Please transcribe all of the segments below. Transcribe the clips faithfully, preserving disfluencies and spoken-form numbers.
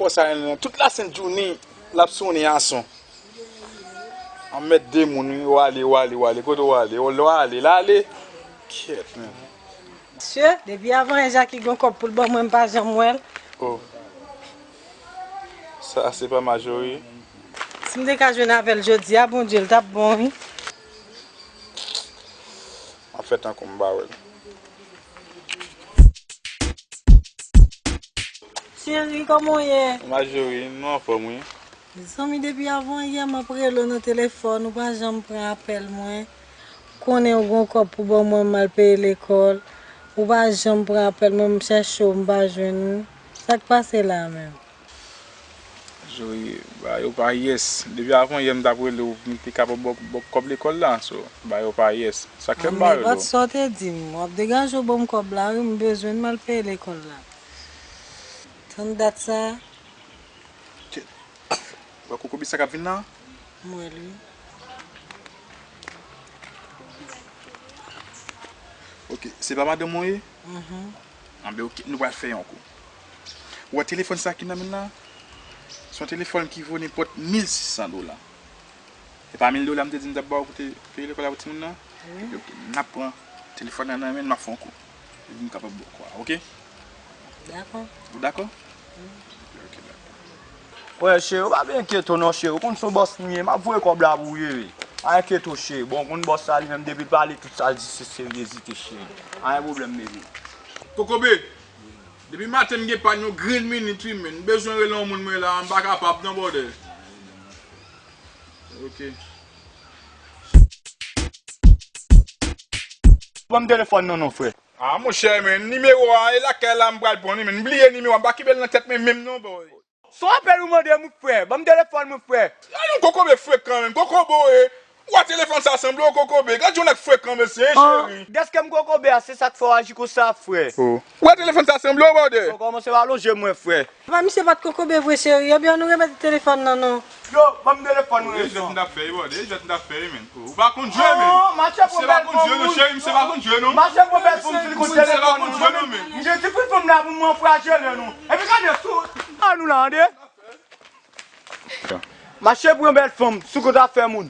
Bò sa, tout lasent jounen, l ap sonnen a son. Anmède moun, wi, w ale, w ale, w ale, kote w ale, w ale, l ale. Kyèt, men. Mesye, depi avan yè Jackie gen yon kòb pou l ban mwen, m pa janm wè l. Oh. Sa, se pa Majori. Si m te ka jwenn avè l jodi a, Bondye, l t ap bon, wi. M ap fè tankou m pa wè l. Cheri, kòman w ye? Majori, nou anfòm, wi. Zanmi, depi avan yè m ap rele w nan telefòn, ou pa janm pran apèl mwen. Konnen w gen yon kòb pou ban mwen, m al peye lekòl. Ou pa janm pran apèl mwen, m chèche w, m pa jwenn ou. Sa k pase la menm? Joe, ba yo pa yès. Depi avan yè m t ap rele w pou m te kapab ba w, ba w kòb lekòl la, so, ba yo pa yès. Sa k fè m pa rele w. Nenpòt sa w te di m, w ap degaje w ban m kòb la, wi, m bezwen l, m al peye lekòl la. Tann dat sa a. Wè kokobe sa k ap vin la? M wè l, wi. Ok, se pa madanm ou ye? Mhm. Anben, ok, nou pral fè yon kou. Ou wè telefòn sa ki nan men l la? Se yon telefòn ki vo nenpòt mil sis san dola. E pa mil dola m te di m t ap ba w pou te peye lekòl la pou timoun nan? Wi. Ok, ok, n ap pran telefòn nan nan men l, m ap fè yon kou. Epi m kapab ba w kòb la, ok? Dakò. Ou dakò? Wi. Ok, ok, dakò. Wè, cheri, ou pa byen enkyete w non, cheri. Ou konn se yon bòs nou ye, m ap voye kòb la pou ou ye, wi. Pa enkyete w, cheri. Bon, ou konn bòs la li menm, depi l pale, tout sa l di se seryezite, cheri. Pa gen pwoblèm, baby. Kokobe, depi maten m gen pa n yon grenn minit, wi, men. M bezwen rele yon moun mwen la, m pa kapab non, brother. Ok. Ban m telefòn nan non, frè. Ah, monchè, men, nimewo a, e lakay la m pral pran li, men. M bliye nimewo a, m pa kenbe l nan tèt mwen menm non, boy. Se yon apèl ou mande m, wi, frè. Ban m telefòn mwen, frè. A non, kokobe frekan, men. Kokobe, e. Ou wè telefòn sa sanble w kokobe. Gad yon nèg frekan, mesye, cheri. Dèske m kokobe a, se sa k fè w aji konsa, frè. Oh. Ou wè telefòn sa sanble w, brother. Ou kòmanse alonje mwen, frè. Papa, misye pa t kokobe vre, cheri. Ebyen, nou remèt telefòn nan, non. Yo, ban m telefòn mwen. E jwèt m t ap fè, wi, brother. E jwèt m t ap fè, wi, men. Ou pa konn jwe, men. Oh, mache pran bèl fanm, non, cheri, misye pa konn jwe, non. Mache pran bèl fanm sou kout telefòn, non. M gen ti fanm la pou mwen frajele, non. Epi gade sou. A nou la, tande. Mache pran bèl fanm sou kout afè moun.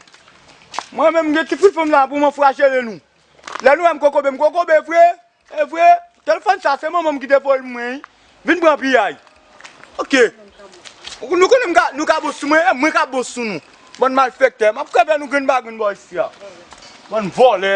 Mwen menm, m gen ti fanm la pou mwen frajele, non. Lè nou wè m kokobe, m kokobe vre. E vre, telefòn sa se manman m ki te voye l mwen, wi. Vin pran piyay. Ok. Nou konnen m ka, nou ka bon sou mwen, e mwen ka bon sou nou. Bann malfektè, m ap kreve nou grenn pa grenn bò isi a. Bann vòlè.